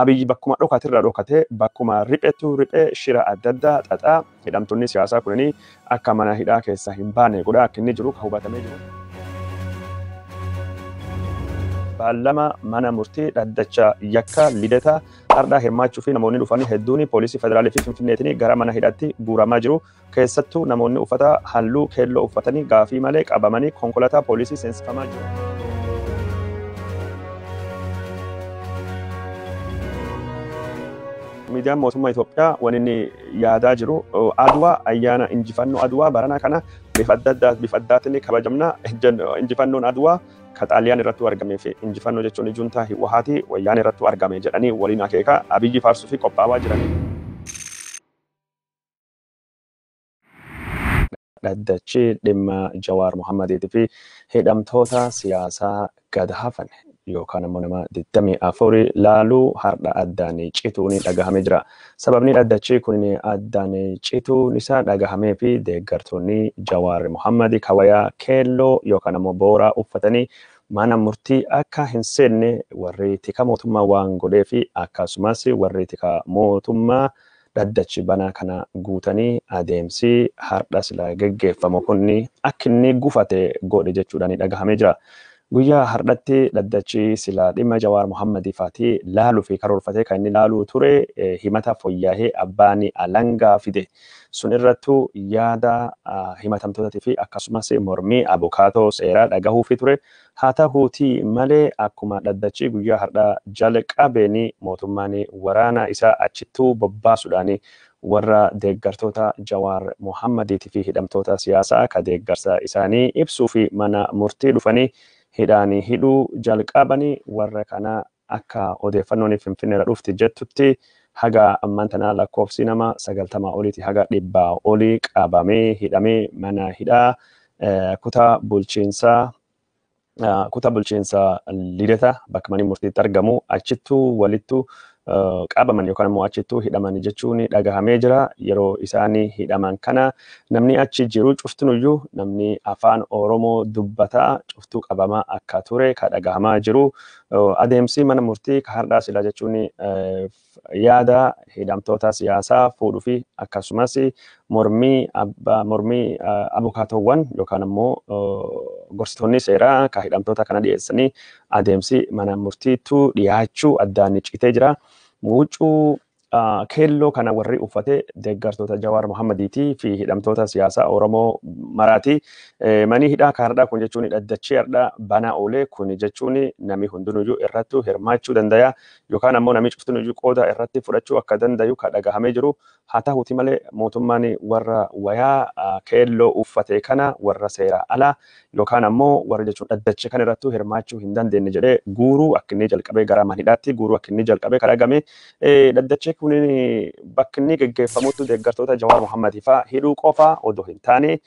Abiyyi bakkuma dhokatirra dhokatee bakkuma riphetu riphee shira adda addaa xaxaa hidhamtoonni siyaasaa kunniin akka mana hidhaa keessa hin baane godha akka inni jiru kan hubatamee jiru. Baallama mana murtii dhaddacha yakka Lidataa hardhaa hirmaachuu fi namoonni dhufanii hedduun poolisii federaalii fi Finfinneetiin gara mana hidhaatti guuramaa jiru. Keessattuu namoonni uffata halluu keelloo uffatanii gaafii malee qabamanii konkolaataa poolisii seensifamaa jiru. Miidiyaan mootummaa Itoophiyaa waan inni yaadaa jiru Adwaa, ayyaana injifannoo Adwaa barana kana bifa adda addaa bifa addaatiin kabajamna. Injifannoon Adwaa ka Xaaliyaan irratti argamee fi injifannoo jechuun juntaa Hiwahaatii Wayyaan irratti argame jedhanii waliin akeeka Abiyyi faarsuu fi qophaa'aa jiran. Dhaddachi dhimma Jawaar Mohammadiitii fi hidhamtoota siyaasaa gad hafan yookaan ammoo nama 24 laaluu har'a addaan cituun dhagahamee jira. Sababni dhaddachi kun addaan cituun isaa dhagahamee fi deeggartoonni Jawaar Mohammad kawayaa keelloo yookaan ammoo booraa uffatanii mana murtii akka hin seenne warri tika mootummaa waan godhee fi akkasumas warri tika mootummaa dhaddachi banaa kana guutanii adeemsi har'a sila geggeeffamu kun akka inni gufate godhe jechuudhaan dhagahamee jira. Guyyaa har'atti dhaddachi sila dhimma Jawaar Mohammadii faatii laaluu fi karoorfatee kan inni laaluu ture himata fooyya'ee abbaan alangaa fide. Sun irrattuu yaada himatamtootaatii fi akkasumas mormii abukaatoo seeraa dhagahuufi ture. Haa ta'uutii malee akkuma dhaddachi guyyaa har'aa jalqabeen mootummaan waraana isaa achittuu bobbaasuudhaan warra deeggartoota Jawaar Mohammadiitii fi hidhamtoota siyaasaa ka deeggarsa isaanii ibsuu fi mana murtii dhufanii hidhaan hidhuu jalqabanii warra kana akka odeeffannoon Finfinneerra dhufti jettutti haga ammaan tanaa lakkoofsi nama 90 oliiti haga 100 olii qabamee hidhamee mana hidhaa kutaa bulchiinsaa Lidataa bakka manni murtiitti argamu achittuu walittuu qabaman yookaan immoo achittuu hidhaman jechuun dhagahamee jira. Yeroo isaan hidhaman kana namni achi jiru cuftunuyyuu namni afaan Oromoo dubbataa cuftuu qabamaa akka ture ka dhagahamaa jiru. Adeemsi mana murtii ka har'aa sila jechuun yaada hidhamtoota siyaasaa fuudhuu fi akkasumas mormii abukaatowwan yookaan immoo gorsitoonni seeraa ka hidhamtoota kana dhiyeessanii adeemsi mana murtiittuu dhiyaachuu addaan citee jira. Huccuu keelloo kana warri uffate deeggartoota Jawaar Mohammadiitii fi hidhamtoota siyaasaa Oromoo maraati. Manni hidhaa ka har'aa kun jechuun dhaddachee har'aa banaa oolee kun jechuun namni hundinuyyuu irratti hirmaachuu danda'a yookaan ammoo namni cuftinuyyuu qooda irratti fudhachuu akka dandayu ka dhagahamee jiru. Haa ta'uuti malee mootummaan warra wayaa keelloo uffate kana warra seera alaa yookaan ammoo warra jechuun dhaddachee kan irratti hirmaachuu hin dandeenye jedhee guuruu akka inni jalqabee gara mana hidhaatti guuruu akka inni jalqabee ka dhagame. Dhaddachee kun bakki inni geggeeffamutti deeggartoota Jawaar Mohammadii fa'aa hidhuu qofa odoo hin taane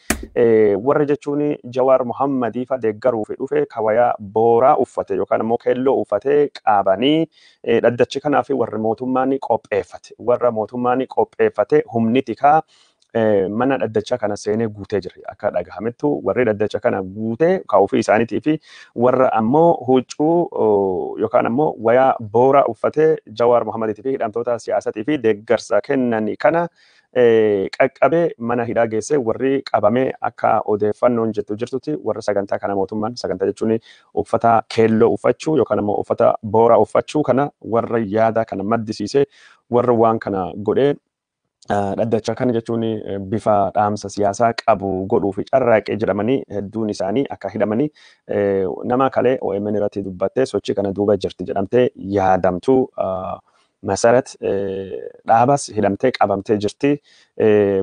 warra jechuun Jawaar Mohammadii fa'aa deeggaruuf dhufe kawayaa booraa uffate yookaan ammoo keelloo uffate qabanii dhaddachi kanaaf warri mootummaan qopheeffate warra mootummaan qopheeffate humni tikaa mana dhaddacha kana seenee guutee jira. Akka dhagahamettu warri dhaddacha kana guutee kaa'uu isaaniitii fi warra ammoo huccuu yookaan ammoo wayaa booraa uffatee Jawaar Mohammadiitii fi hidhamtoota siyaasaatii fi deeggarsa kennan kana qaqqabee mana hidhaa geessee warri qabamee akka odeeffannoon jettu jirtutti warra sagantaa kana mootummaan sagantaa jechuun uffata keelloo uffachuu yookaan ammoo uffata booraa uffachuu kana warra yaada kana maddisiisee warra waan kana godhee dhaddacha kana jechuun bifa dhaamsa siyaasaa qabu godhuu fi carraaqee jedhamanii hedduun isaanii akka hidhamanii nama kalee OMN irratti dubbattee sochii kana duuba jirti jedhamtee yaadamtu Masarat dhaabas hidhamtee qabamtee jirti.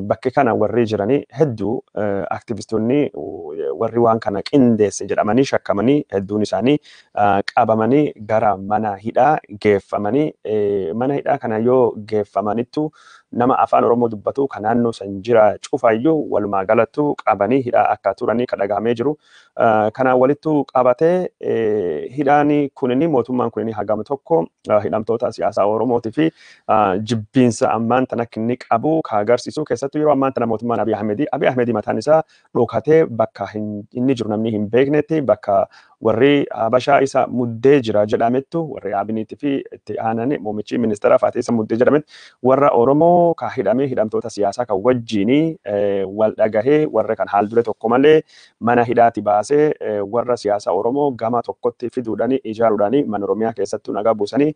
Bakki kana warri jiranii hedduu aktivistoonni warri waan kana qindeesse jedhamanii shakkamanii hedduun isaanii qabamanii gara mana hidhaa geeffamanii mana hidhaa kana yoo geeffamanittu nama afaan Oromoo dubbatu kan naannoo san jira cufayyuu walumaa galattu qabanii hidhaa akka turanii ka dhagahamee jiru. Kanaan walittu qabatee hidhaan kunini mootummaan kunini hagam tokko hidhamtoota siyaasaa Oromootii fi jibbiinsa ammaan tana akka inni qabu ka agarsiisu. Keessattuu yeroo ammaan tana mootummaan Abiy Ahmedii, Abiy Ahmedii mataan isaa dhokatee bakka inni jiru namni hin beeknetti, bakka warri Habashaa isa muddee jira jedhamettu, warri Abiniitii fi itti aanan muummichi ministeera faatee isa muddee jedhametti, warra Oromoo ka hidhamee hidhamtoota siyaasaa kan wajjinii wal dhagahee warra kan haal dure tokko malee mana hidhaati baasee warra siyaasa Oromoo gama tokkotti fiduudhaan ijaaruudhaan mana Oromiyaa keessattuu nagaa buusanii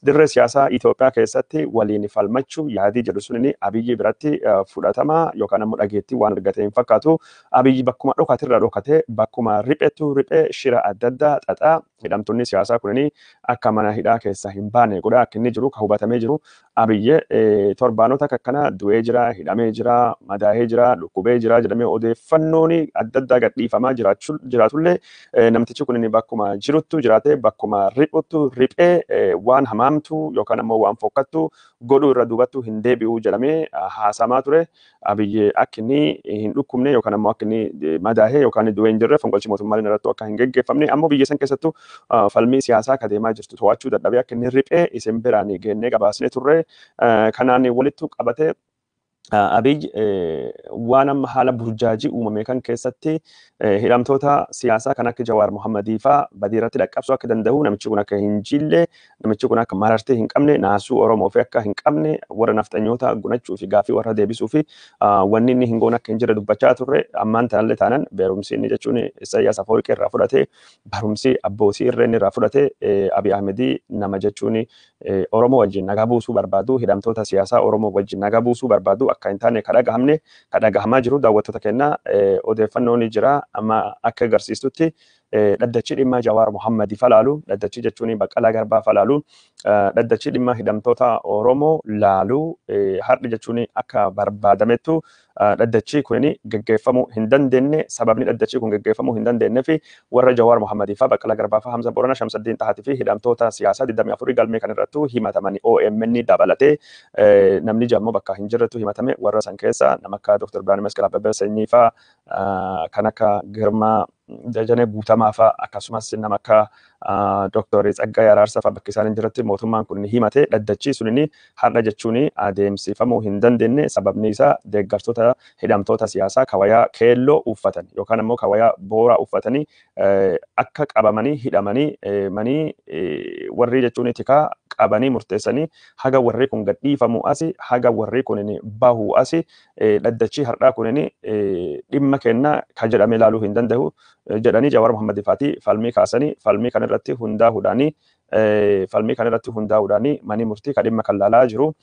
dirree siyaasaa Itoophiyaa keessatti waliin falmachuu yaadii jedhu sun Abiyyi biratti fudhatama yookaan ammoo dhageettii waan argate hin fakkaatu. Abiyyi bakkuma dhokatirra dhokatee bakkuma riphetu riphee shira adda addaa xaxaa hidhamtoonni siyaasaa kunniin akka mana hidhaa keessa hin baane godha akka inni jiru ka hubatamee jiru. Abiyyi torbaanota akka kana du'ee jira, hidhamee jira, madaahee jira, dhukkubee jira jedhamee odeeffannoon adda addaa gadhiifamaa jiraatullee, namtichi kun bakkuma jiruttu jiraatee bakkuma riphuttu riphee waan hamaamtu yookaan ammoo waan fokkattu godhuu irra duubattu hin deebi'u jedhamee haasamaa ture. Abiyyi akka inni hin dhukkubne yookaan ammoo akka inni madaahee yookaan du'ee hin jirre, fonqolchi mootummaa irratti akka hin geggeeffamne, ammoo biyya san keessattuu falmii siyaasaa akka deemaa jirtu to'achuu dadhabee akka inni riphee isin biraan geennee gabaasnee turre. Kanaan walittu qabatee Abiy waan amma haala burjaajii uumame kan keessatti hidhamtoota siyaasaa kan akka Jawaar Mohammadii faa badii irratti dhaqqabsuu akka danda'u, namichi kun akka hin jille, namichi kun akka marartee hin qabne, naasuu Oromoo fi akka hin qabne, warra nafxanyoota gunachuu fi gaafii warra deebisuu fi wanni inni hin goone akka hin jirre dubbachaa turre. Ammaan tanallee taanan beerumsi inni jechuun Isaayyaas Afawarqii irraa fudhatee, barumsi abbootii irree inni irraa fudhatee, Abiy Ahmedii nama jechuun Oromoo wajjin nagaa buusuu barbaadu, hidhamtoota siyaasaa Oromoo wajjin nagaa buusuu barbaadu akka hin taane ka dhagahamne ka dhagahamaa jiru. Daawwattoota keenya, odeeffannoon jira amma akka agarsiistutti dhaddachi dhimma Jawaar Mohammadii falaalu, dhaddachi jechuun Baqqalaa Garbaa falaalu, dhaddachi dhimma hidhamtoota Oromoo laalu har'i jechuun akka barbaadamettu dhaddachi kun geggeeffamuu hin dandeenye. Sababni dhaddachi kun geggeeffamuu hin dandeenye fi warra Jawaar Mohammadii fa, Baqqalaa Garbaa fa, Hamza Boorana, Shamsaddiin Xahatii fi hidhamtoota siyaasaa 24 galmee kan irrattu himatamanii OMN dabalatee namni jammoo bakka hin jirrettu himatame, warra san keessa nama akka Dr. Birhaanuu Masqal Abbabee Sanyii fa, kan akka Girmaa Dajanee Guutamaa fa, akkasumas nama akka Dr. Tsaggaayee Araarsaa fa bakka isaan hin jirretti mootummaan kun himate. Dhaddachi sun har'a jechuun adeemsifamuu hin dandeenye. Sababni isaa deeggartoota hidhamtoota siyaasaa kawayaa keelloo uffatan yookaan ammoo kawayaa booraa uffatanii akka qabamanii hidhamanii manii warri jechuun tikaa qabanii murteessanii haga warri kun gadhiifamu asi, haga warri kun bahu asi, dhaddachi har'aa kun dhimma kenna ka jedhamee ilaaluu hin danda'u jedhanii Jawaar Mohammadii faatii falmii kaasanii, falmii kan irratti hundaa'uudhaanii manni murtii ka dhimma kan laalaa jiru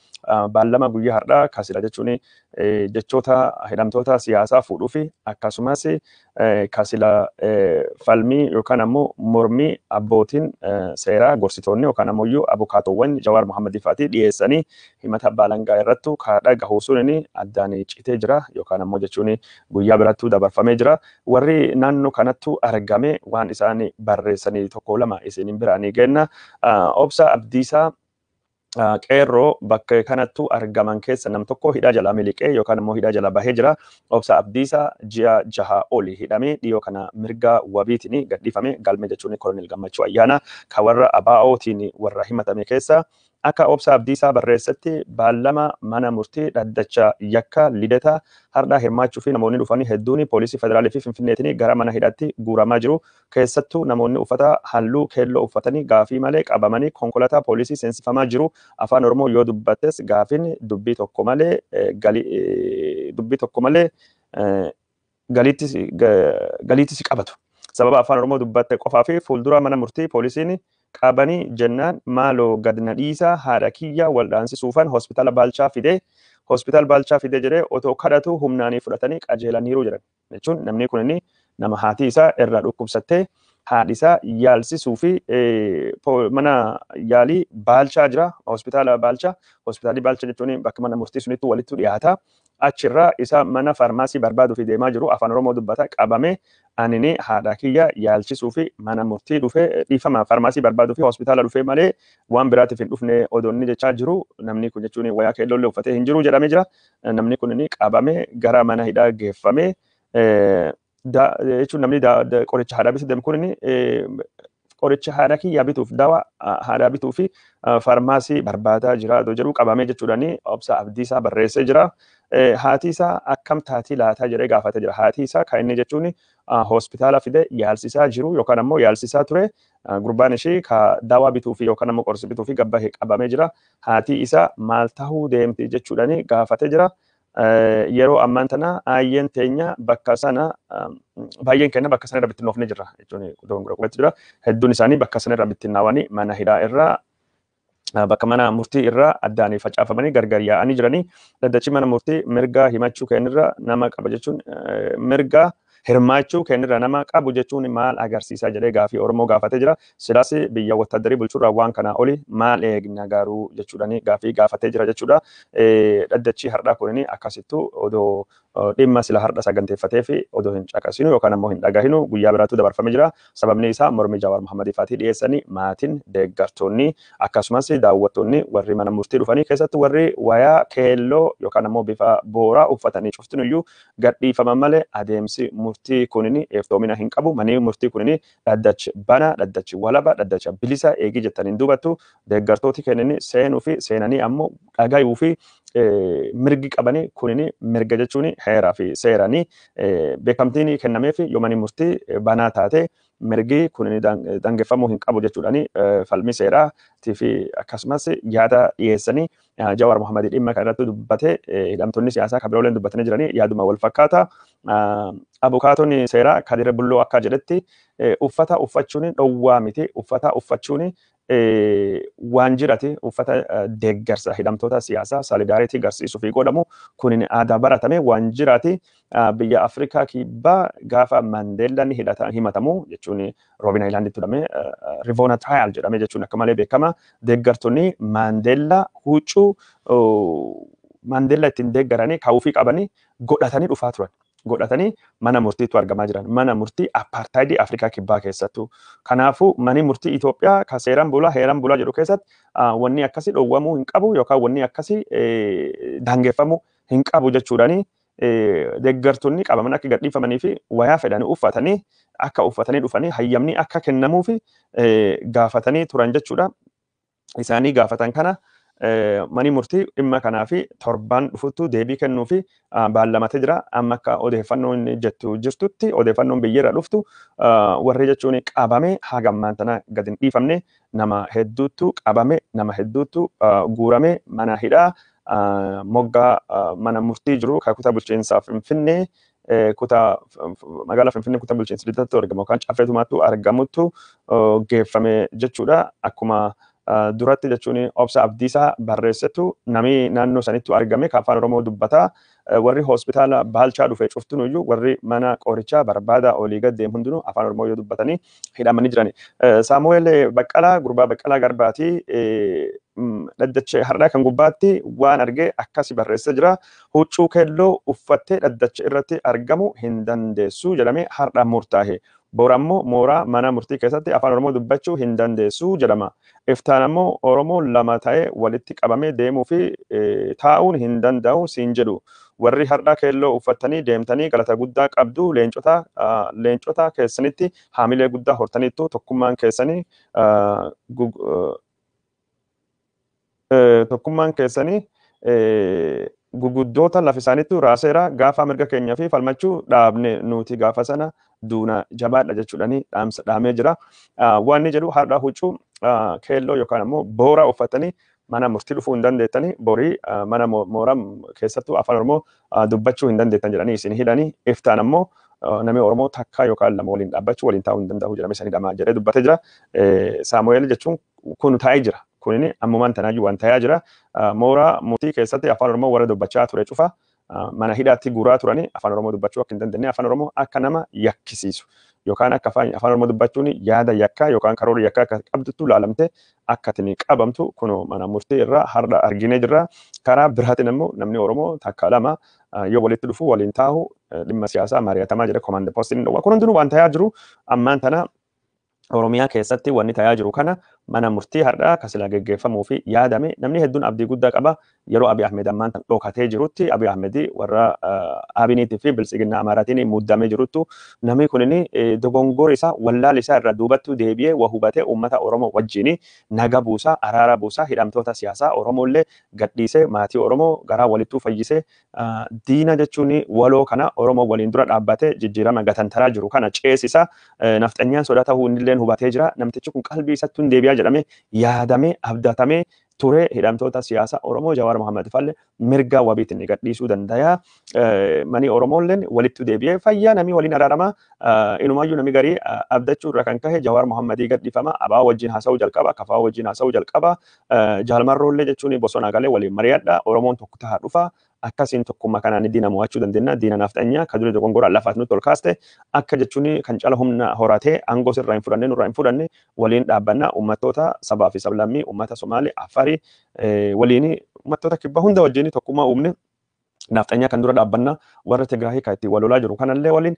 baallama guyyaa har'aa kasila jechuun jechoota hidhamtoota siyaasaa fuudhuu fi akkasumas kasila falmii yookaan ammoo mormii abbootiin seeraa gorsitoonni yookaan ammoo iyyuu abukaatowwan Jawaar Mohammadii faatii dhiyeessanii himata abbaa alangaa irrattu ka dhagahu sun addaan citee jira yookaan ammoo jechuun guyyaa birattuu dabarfamee jira. Warri naannoo kanattu argame waan isaan barreessanii tokko lama isin biraanii kenna. Obsa Abdiisaa, qeerroo bakka kanattu argaman keessa nam tokko hidhaa jalaa miliqee yookaan immoo hidhaa jalaa bahee jira. Obsa Abdiisaa ji'a 6 oli hidhamee dhiyoo kana mirga wabiitiin gadhiifame. Galmee jechuun Kolonel Gammachuu Ayyaana ka warra ABO'tiin warra himatame keessa. Akka Obsa Abdiisaa barreessatti, baallama mana murtii dhaddacha yakka Lideta har'aa hirmaachuu fi namoonni dhufanii hedduun poolisii federaalii fi Finfinneetiin gara mana hidhaatti guuramaa jiru. Keessattuu namoonni uffata halluu keelloo uffatanii gaafii malee qabamanii konkolaataa poolisii seensifamaa jiru. Afaan Oromoo yoo dubbattes gaafiin dubbii tokko malee galiitti si qabatu. Sababa afaan Oromoo dubbatte qofaa fi fuuldura mana murtii poolisiin qabanii jennaan, "Maaloo gad na dhiisaa, haadha kiyya waldhaansisuufan hospitaala Baalchaa fidee, hospitaala Baalchaa fidee," jedhee otoo kadhatu humnaanii fudhatanii qajeelaniiru jedhan. Jechuun namni kun inni nama haati isaa irraa dhukkubsattee haadhi isaa yaalsisuu fi mana yaalii Baalchaa jira, hospitaala Baalchaa. Hospitaalli Baalchaa jechuun bakka mana murtii sunitti walitti dhiyaata. Achirraa isa mana faarmaasii barbaaduu fi deemaa jiru, afaan Oromoo dubbata, qabame, "Anini haadha kiyya yaalchisuu fi mana murtii dhufee, dhiifama, faarmaasii barbaaduu fi hospitaala dhufee malee waan biraatiif hin dhufne," odoonni jechaa jiru, namni kun jechuun wayaa keellollee uffatee hin jiru jedhamee jira. Namni kun inni qabame gara mana hidhaa geeffame. Jechuun namni qoricha haadhaa bituu deemu kun qoricha haadha kiyyaa bituuf, dawa haadhaa bituu fi faarmaasii barbaadaa jira adoo jedhu qabamee jechuudhaan Obsa Abdiisaa barreessee jira. Haati isaa akkam taatii laataa jedhee gaafatee jira. Haati isaa kan inni jechuun hospitaala fide yaalsisaa jiru yookaan ammoo yaalsisaa ture, gurbaan ishii ka dawaa bituu fi yookaan ammoo qorsi bituu fi gabbahee qabamee jira. Haati isaa maal tahuu deemti jechuudhaan gaafatee jira. Yeroo ammaan tana aayyeen teenya bakka sana, baay'een keenya bakka sana irra bittinnoofne jirra jechuun dogongora qubatti jira. Hedduun isaanii bakka sana irra bittinnaawanii mana hidhaa irraa, bakka mana murtii irraa addaan facaafamanii gargar yaa'anii jiranii. Dhaddachi mana murtii mirga himachuu kennirra nama qaba jechuun, mirga hirmaachuu kennirra nama qabu jechuun maal agarsiisa jedhee gaafii Oromoo gaafatee jira. Silaas biyya wattaaddarii bulchuurraa waan kanaa oli maal eegna garuu jechuudhaan gaafii gaafatee jira jechuudha. Dhaddachi har'aa kun akkasittuu odoo dhimma sila har'a saganteeffatee fi odoo hin caqasinu yookaan ammoo hin dhagahinu guyyaa biraatu dabarfamee jira. Sababni isaa mormi Jawaar Mohammadii faatii dhiyeessanii maatiin, deeggartoonni, akkasumas daawwattoonni warri mana murtii dhufanii, keessatti warri wayaa keelloo yookaan ammoo bifa booraa uffatanii cuftinuyyuu gadhiifaman malee adeemsi murtii kunini iftoomina hin qabu. Manni murtii kunini dhaddachi bana, dhaddachi walaba, dhaddacha bilisa eegii jettaniin dubattu deeggartooti kennini seenuu fi seenanii ammoo dhagayuu fi mirgi qabanii kunini mirga jechuun heeraa fi seeranii beekamtiin kennamee fi yoo manni murtii banaa taate mirgi kunini daangeffamuu hin qabu jechuudhaani falmii seeraatii fi akkasumas yaada dhiyeessanii. Jawaar Mohammadii dhimma kana irratti dubbatee, hidhamtoonni siyaasaa kan birooleen dubbatanii jiranii yaaduma wal fakkaata. Abukaatonni seeraa Kadir Bulloo akka jedhetti uffata uffachuun dhowwaa miti, uffata uffachuun waan jirati, uffata deeggarsa hidhamtoota siyaasaa solidarity agarsiisuu fi godhamu kun aadaa baratame waan jiraati. Biyya Afrikaa Kibbaa gaafa Mandeellaan himatamu jechuun Robben Islanditti hidhame, Rivonia Trial jedhame jechuun akka malee beekama. Deeggartoonni Mandeellaa huccuu Mandeellaa ittiin deeggaranii kaawufii qabanii godhatanii dhufaa turan. Godhatanii mana murtiitu argamaa jiran. Mana murtii apartaayidii Afrikaa Kibbaa keessattuu. Kanaafuu manni murtii Itoophiyaa ka seeraan bulaa, heeraan bulaa jedhu keessatti wanni akkasii dhowwamuu hin qabu yookaan wanni akkasii daangeffamuu hin qabu jechuudhaani deeggartoonni qabaman akka gadhiifamanii fi wayaa fedhanii uffatanii akka uffatanii dhufanii hayyamni akka kennamuufi gaafatanii turan jechuudha. Isaanii gaafatan kana mani murtii dhimma kanaa fi torbaan dhufuttu deebii kennuu fi baallamatee jira. Amma akka odeeffannoon jettu jirtutti, odeeffannoon biyyarra dhuftu, warri jechuun qabame haga ammaan tana gadi hin dhiifamne. Nama hedduutu qabame, nama hedduutu guurame mana hidhaa moggaa mana murtii jiru kan kutaa bulchiinsaa Finfinnee, kutaa magaalaa Finfinnee kutaa bulchiinsa Lidataatti argamu yookaan Caffeetumaatti argamutu geeffame jechuudha. Akkuma duratti jechuun Obsa Abdiisaa barreessetu namni naannoo sanittu argame kan afaan Oromoo dubbataa, warri hospitaala Baalchaa dhufe cuftunuyyuu, warri mana qorichaa barbaada olii gad deemu hundinuu afaan Oromoo yoo dubbatanii hidhamanii jirani. Saamu'eel Baqqalaa, gurbaa Baqqalaa Garbaatii, dhaddacha har'aa kan gubbaatti waan argee akkasi barreessee jira. Huccuu keelloo uffattee dhaddacha irratti argamu hin dandeessu jedhamee har'a murtaa'e. Bor ammoo mooraa mana murtii keessatti afaan Oromoo dubbachuu hin dandeessu jedhama. Iftaan ammoo Oromoo lama ta'ee walitti qabamee deemuu fi taa'uun hin danda'u siin jedhu. Warri har'a keelloo uffattanii deemtanii galata guddaa qabdu, leencota keessanitti haamilee guddaa hortaniittu. Tokkummaan keessanii guguddoota lafa isaaniittu raaseera. Gaafa mirga keenya fi falmachuu dhaabne nuti gaafa sana duuna, jabaadha jechuudhani dhaamsa dhaamee jira. Waan inni jedhu har'a huccuu keelloo yookaan ammoo boora uffatanii mana murtii dhufuu hin dandeettanii, borii mana mooraa keessattuu afaan Oromoo dubbachuu hin dandeettan jedhanii isin hidhanii, iftaan ammoo namni Oromoo takka yookaan lama waliin dhaabbachuu, waliin taa'uu hin danda'u jedhamee isin hidhamaa jedhee dubbatee jira. Saamu'eel jechuun kun taa'ee jira. Kunin ammumaan tanaayyuu waan ta'aa jira. Mooraa murtii keessatti afaan Oromoo warra dubbachaa ture cufa mana hidhaatti guuraa turanii, afaan Oromoo dubbachuu akka hin dandeenye, afaan Oromoo akka nama yakkisiisu yookaan akka afaan Oromoo dubbachuun yaada yakkaa yookaan karoora yakkaa akka qabdutti ilaalamte akka ittiin qabamtu kun mana murtii irraa har'a arginee jirra. Karaa biraatiin immoo namni Oromoo takka lama yoo walitti dhufu, waliin taa'u, dhimma siyaasaa mari'atamaa jira, command postiin dhowwa. Kun hundinuu waan ta'aa jiru ammaan tana Oromiyaa keessatti wanni ta'aa jiru kana Mana murtii har'aa kan silaa geggeeffamuu fi yaadame namni hedduun abdii guddaa qaba. Yeroo Abiy Ahmed ammaan tan dhokatee jirutti, Abiy Ahmed warra Abiniitii fi Biltsiginnaa Amaaraatiin muddamee jiruttu, namni kunin dogongora isaa, wallaal isaa irraa duubattu deebi'ee waa hubatee uummata Oromoo wajjin naga buusaa, araara buusaa, hidhamtoota siyaasaa Oromoollee gadhiisee, maatii Oromoo garaa walittuu fayyisee, diina jechuun waloo kana Oromoo waliin dura dhaabbatee jijjiirama gatantaraa jiru kana ceesisa. Nafxanyaan sodaa ta'uu innillee hubatee jira. Namtichi kun qalbii isatti hin deebi'aa jedhamee yaadamee abdatamee ture. Hidhamtoota siyaasaa Oromoo Jawaar Mohammad Falle mirga wabiitiin gadhiisuu danda'a. Mani Oromoolleen walitti deebi'ee fayyaa namni waliin araarama. Inumaayyuu namni garii abdachuu irra kan kahe Jawaar Mohammadii gadhiifama. Abaa wajjin haasa'uu jalqaba. Kafaa wajjin haasa'uu jalqaba. Jaalmarroollee jechuun bosona galee waliin mari'adha. Oromoon tokko tahaa dhufa. Akkasiin tokkummaa kanaan diina mo'achuu dandeenya. Diina nafxanyaa kan dura dogongora lafaat nutti ol kaaste akka jechuun kan cala humna horatee aangoo sirraa hin fudhanne, nurraa hin fudhanne waliin dhaabbanna. Uummattoota sabaa fi sablammii, uummata Somaalee, Afarii waliin, uummattoota kibbaa hunda wajjin tokkummaa uumne nafxanyaa kan dura dhaabbanna. Warra Tigraahii kan ittiin wal lolaa jiru kanallee waliin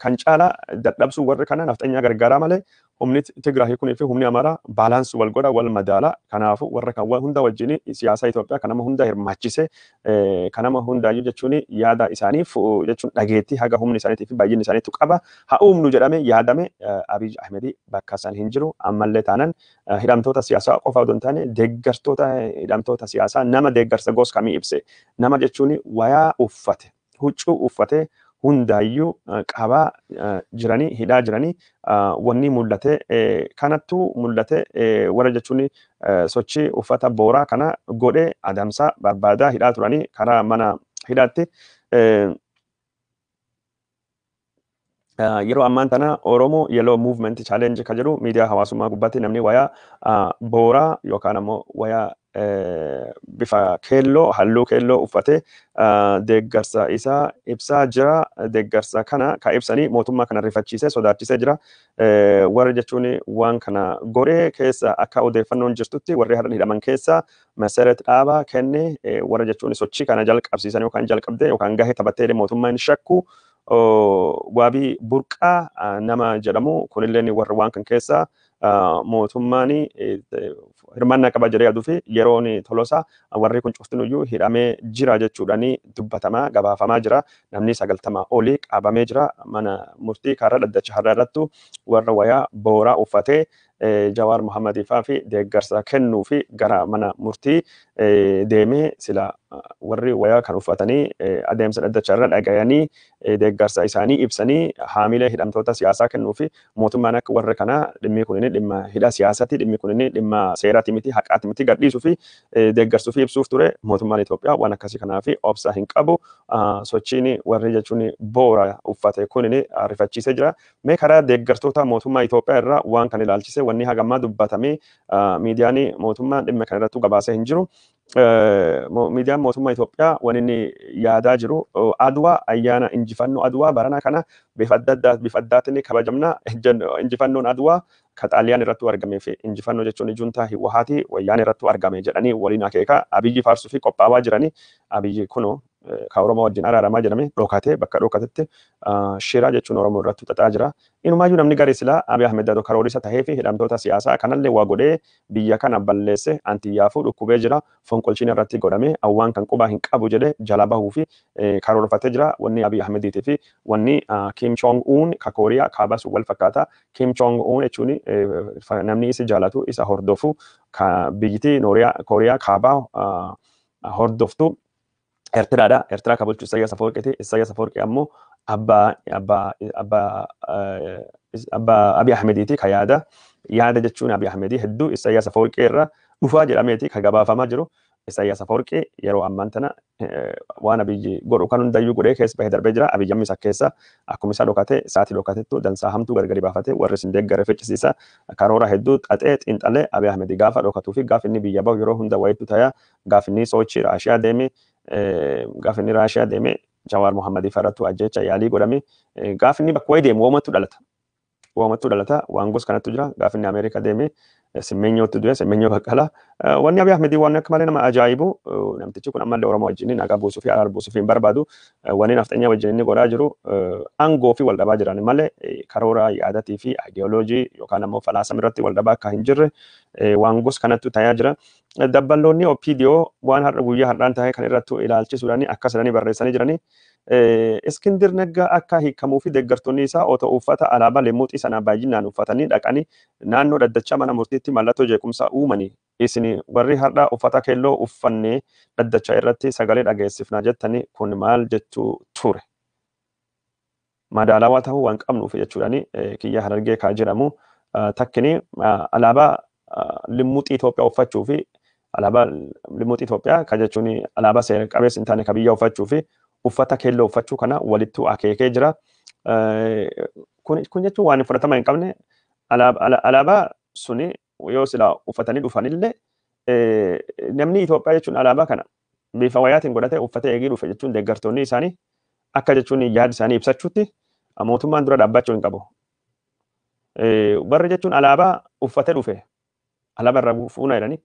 kan caala dadhabsuu warri kana nafxanyaa gargaaraa malee humni Tigraahii kunii fi humni Amaaraa balance wal godha, wal madaala. Kanaafuu warra kan hunda wajjin siyaasa Itoophiyaa kan nama hunda hirmaachise, kan nama hundaayyuu jechuun yaada isaanii jechuun dhageettii haga humni isaaniitii fi baay'inni isaaniitu qaba. Haa uumnu jedhame yaadame. Abiy Ahmed bakka isaan hin jiru. Ammallee taanan hidhamtoota siyaasaa qofa odoo hin taane deeggartoota hidhamtoota siyaasaa, nama deeggarsa gos kamii ibse, nama jechuun wayaa uffate, huccuu uffate hundaayyuu qabaa jiranii, hidhaa jiranii. Wanni mul'ate kanattu mul'ate. Warra jechuun sochii uffata booraa kana godhee adamsaa barbaadaa hidhaa turanii karaa mana hidhaatti. Yeroo ammaan tana Oromo Yellow Movement Challenge ka jedhu miidiyaa hawaasummaa gubbaatti namni wayaa booraa yookaan ammoo wayaa bifa keelloo, halluu keelloo uffatee deeggarsa isaa ibsaa jira. Deeggarsa kana ka ibsanii mootummaa kana rifachiisee sodaachisee jira. Warri jechuun waan kana godhee keessa akka odeeffannoon jirtutti warri har'a hidhaman keessa Maseret Dhaabaa kenne, warra jechuun sochii kana jalqabsiisan yookaan jalqabdee yookaan gahee taphattee mootummaan shakku Waabii Burqaa nama jedhamu kunillee warra waan kan keessa mootummaan hirmaannaa qaba jedhee yaaduu fi yeroon Tolosaa warri kun cuftinuyyuu hidhamee jira jechuudhaan dubbatamaa gabaafamaa jira. Namni 90 olii qabamee jira. Mana murtii karaa dhaddacha har'a irrattu warra wayaa booraa uffatee Jawaar Mohammadii faa fi deeggarsa kennuu fi gara mana murtii deemee sila warri wayaa kan uffatanii adeemsa dhaddacha irra dhagayanii deeggarsa isaanii ibsanii haamilee hidhamtoota siyaasaa kennuu fi mootummaan akka warra kanaa dhimmi kun dhimma hidha siyaasati, dhimmi kun dhimma seeraati miti, haqaati miti, gadhiisuu fi deeggarsuu fi ibsuuf ture. Mootummaan Itoophiyaa waan akkasii kanaa fi obsa hin qabu. Sochiin warri jechuun boora uffate kun rifachiisee jira. Mee karaa deeggartoota mootummaa Itoophiyaa irraa waan kan ilaalchise wanni hagammaa dubbatamee miidiyaan mootummaa dhimma kana irratti gabaasee hin jiru. Miidiyaan mootummaa Itoophiyaa wanni inni yaadaa jiru Adwaa, ayyaana injifannoo Adwaa barana kana bifa adda addaa bifa addaatiin kabajamna. Injifannoon Adwaa ka Xaaliyaan irratti argamee fi injifannoo jechuun juntaa Hiwahaatii Wayyaan irratti argame jedhanii waliin akeeka Abiyyi faarsuu fi qophaawaa jiranii. Abiyyi kunoo ka Oromoo wajjin araaramaa jedhame dhokatee bakka dhokatetti shira jechuun Oromoo irratti xaxaa jira. Inumaayyuu namni gari silaa Abiy Ahmed karoorisa tahee fi hidhamtoota siyaasaa kanallee waa godhee biyya kana balleesse antiyyaafuu dhukkubee jira. Fonqolchiin irratti godhame awwaan kan qubaa hin qabu jedhee jala bahuu fi karoorfatee jira. Wanni Abiy Ahmediitii fi wanni Kim Jong Un ka Kooriyaa kaabaa sun wal fakkaata. Kim Jong Un jechuun namni isa jaalatu, isa hordofu, ka biyyittii Kooriyaa kaabaa hordoftu Eertiraadha. Eertiraa kan bulchu Isaayyaas Afawarqiiti. Isaayyaas Afawarqii ammoo abbaa Abiy Ahmediiti. Ka yaada jechuun Abiy Ahmedii hedduu Isaayyaas Afawarqii irra dhufaa jedhameeti ka gabaafamaa jiru. Isaayyaas Afawarqii yeroo ammaan tana waan Abiyyi godhu kan hundayyuu godhee keessa bahee darbee jira. Abiyyi amma isa keessa akkuma isaa dhokate sa'aatii dhokatettu dansaa hamtuu gargari baafatee warri isin deeggare ficcisiisa. Karoora hedduu xaxee xiinxalee Abiy Ahmed gaafa dhokatuu fi gaafa inni biyya bahu yeroo hunda wayitu ta'a. Gaafa inni sochii Raashiyaa deeme, gaafa inni Raashiyaa deeme Jawaar Mohammadii farrattu ajjecha yaalii godhame. Gaafa inni bakka wayii deemu woomatu dhalata. Woomatu dhalata, waan gos kanattu jira. Gaafa inni Ameerikaa deeme Simmenyootti du'e, Simmenyoo Baqqalaa. Wanni Abiy Ahmedii waan akka malee nama ajaa'ibu, namtichi kun ammallee Oromoo wajjin nagaa buusuu fi araara buusuu fi hin barbaadu. Wanni nafxanyaa wajjin inni godhaa jiru aangoo fi wal dhabaa jiran malee karoora yaadatii fi aayidiyooloojii yookaan ammoo falaasama irratti wal dhabaa akka hin jirre waan gos kanattu tayaa jira. Dabballoonni OPDO waan har'a guyyaa har'aan ta'e kan irrattu ilaalchisuudhaan akkas jedhanii barreessanii jiranii. Iskindir Naggaa akka hiikamuu fi deeggartoonni isaa otoo uffata alaabaa lemmuuxii sana baay'inaan uffatanii dhaqanii naannoo dhaddachaa mana murtiitti mallattoo jeequmsaa uumanii, isin warri har'a uffata keelloo uffannee dhaddachaa irratti sagalee dhageessifnaa jettanii kun maal jechuu ture? Madaalawaa ta'uu waan qabnuuf jechuudhaani Kiyya Harargee kaa jedhamu takkini alaabaa limmuuxii Itoophiyaa uffachuu fi alaabaa limmuuxii Itoophiyaa ka jechuun alaabaa seera qabeessa hin taane ka biyya uffachuu fi uffata keelloo uffachuu kana walittu akeekee jira. Kun jechuun waan fudhatama hin qabne. Alaabaa suni yoo sila uffatanii dhufanillee, namni Itoophiyaa jechuun alaabaa kana bifa wayaatiin godhatee uffatee eegii dhufe jechuun deeggartoonni isaanii akka jechuun yaada isaanii ibsachuutti mootummaan dura dhaabbachuu hin qabu. Warri jechuun alaabaa uffatee dhufe alaabaa irraa fuuna jedhanii,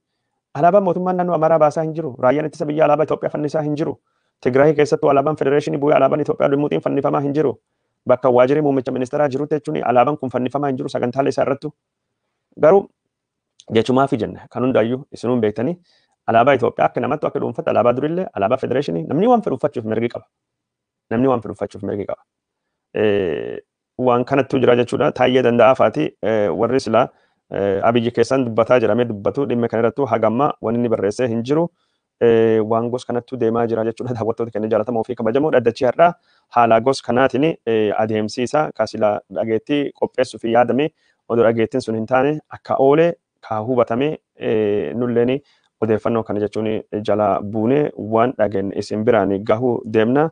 alaabaan mootummaan naannoo Amaaraa baasaa hin jiru. Raayyaan ittisa biyyaa alaabaa Itoophiyaa fannisaa hin jiru. Tigraay keessattuu alaabaan federeeshinii bu'ee alaabaan Itoophiyaa dhimmuutiin fannifamaa hin jiru. Bakka waajjirri muummicha ministeeraa jirutti jechuun alaabaan kun fannifamaa hin jiru sagantaalee isaa irrattu. Garuu jechumaa fi jenne kan hundaayyuu isinuun beektanii, alaabaa Itoophiyaa akka namattu, akka dhuunfatti, alaabaa durillee, alaabaa federeeshinii namni waan fedhu uffachuuf mirgi qaba. Namni waan fedhu uffachuuf mirgi qaba. Waan kanattu jira jechuudha. Taayyee Danda'aa faati warri silaa Abiyyi keessan dubbataa jedhamee dubbatu dhimma kana irrattuu hagamma wanni inni barreessee hin jiru. Waan gos kanattu deemaa jira jechuudha. Daawwattoota keenya jaallatamoo fi kabajamoo, dhaddachii har'aa haala gos kanaatiin adeemsiisa ka sila dhageettii qopheessuu fi yaadame odoo dhageettiin sun hin taane akka oole ka hubatame, nulleen odeeffannoo kana jechuun jala buunee waan dhageenye isin biraan gahuu deemna.